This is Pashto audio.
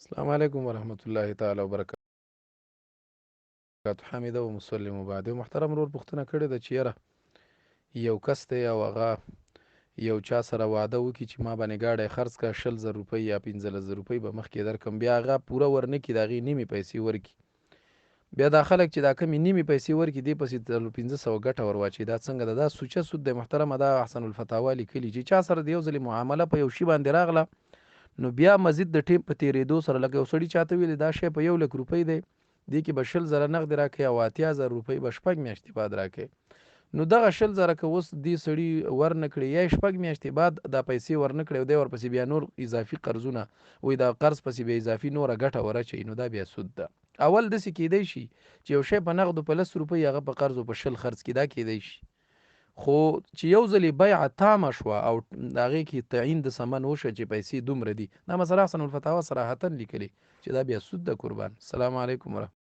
السلام علیکم ورحمت الله تعالی وبرکاته. حمیده و مسلم بعد. محترم ورور پوښتنه کړې ده چې یاره یو کس دی او هغه یو چا سره وعده وکړي چې ما باندې ګاډی خرڅ کړه، 20,000 روپۍ یا 15,000 روپۍ به مخکې درکړم، بیا هغه پوره ورنه کړي، د هغې نیمې پیسې ورکړي، بیا دا خلک چې دا کمې نیمې پیسې ورکړي دې پسې 400-500 ګټه ور واچوي، دا څنګه ده؟ دا سوچه سود دی محترمه. دا احسن الفتاوا لیکلي چې چا سره د یو ځلې معامله په یو شي باندې راغله نو بیا مزید د ټیم په تېرېدو سره، لکه یو سړي چاته ویلي دا شی په 1 لک روپۍ دی، دې کې به 20,000 نغدې راکوې او 80,000 روپۍ به 6 میاشتې بعد راکوې، نو دغه 20,000 که اوس دې سړي ورنه کړي یا 6 میاشتې بعد دا پیسې ورنه کړي او دی ورپسې بیا نور اضافي قرضونه وایي، دا قرض پسې بیا اضافي نوره ګټه ور اچوي، نو دا بیا سود ده. اول داسې کېدی شي چې یو شی په نغدو په 10 روپۍ هغه په قرضو په 20 خرڅ کړي، دا کېدی شي، خو چې یو ځلې بیعه تامه شوه او هغې کې تعین د ثمن وشو چې پیسې دومره دي، دا مسله احسن الفتاوا صراحتا لیکلې چې دا بیا سود ده. قربان. السلام علیکم ورحمت.